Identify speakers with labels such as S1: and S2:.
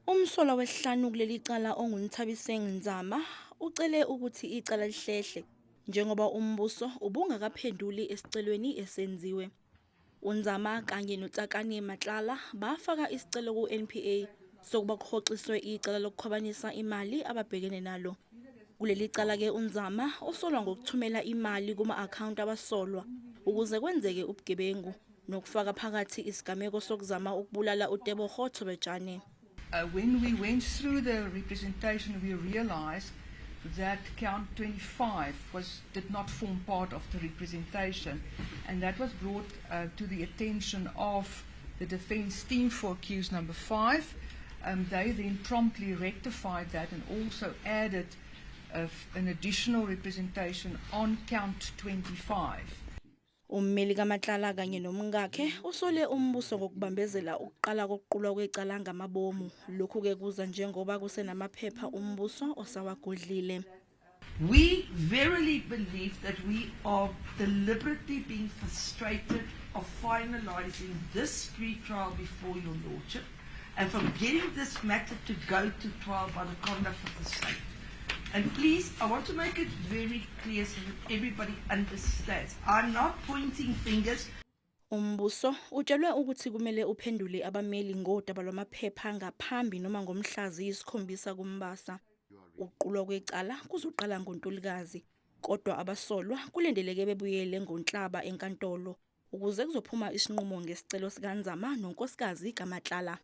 S1: Umsolwa wesihlanu kuleli cala onguNthabiseng Nzama ucele ukuthi icala lihlehle njengoba umbuso ubungakaphenduli esicelweni esenziwe. UNzama kanye noTsakane Matlala bafaka isicelo ku-NPA sokuba kuhoxiswe icala lokukhwabanisa imali ababhekene nalo. Kuleli cala-ke uNzama usolwa ngokuthumela imali kuma-akhawunti abasolwa ukuze kwenzeke ubugebengu nokufaka phakathi isigameko sokuzama ukubulala uTebogo Thobejane.
S2: When we went through the representation, we realized that count 25 did not form part of the representation, and that was brought to the attention of the defense team for accused number 5. They then promptly rectified that and also added an additional representation on count 25.
S1: Ummeli kaMatlala kanye nomkakhe usole umbuso ngokubambezela ukuqala kokuqulwa kwecala ngamabomu. Lokhu-ke kuza njengoba kusenamaphepha umbuso osawagodlile.
S3: We verily believe that we are deliberately being frustrated of finalizing this pre-trial before your lordship and from getting this matter to go to trial by the conduct of the state. And please, I want to make it very clear so that everybody understands. I'm not pointing fingers.
S1: Umbuso utshelwe ukuthi kumele uphendule abameli ngodaba lwamaphepha ngaphambi noma ngomhla ziyi-7 kuMbasa. Ukuqulwa kwecala kuzoqala ngoNtulikazi, kodwa abasolwa kulindeleke bebuyele ngoNhlaba enkantolo ukuze kuzophuma isinqumo ngesicelo sikaNzama nonkosikazi kaMatlala.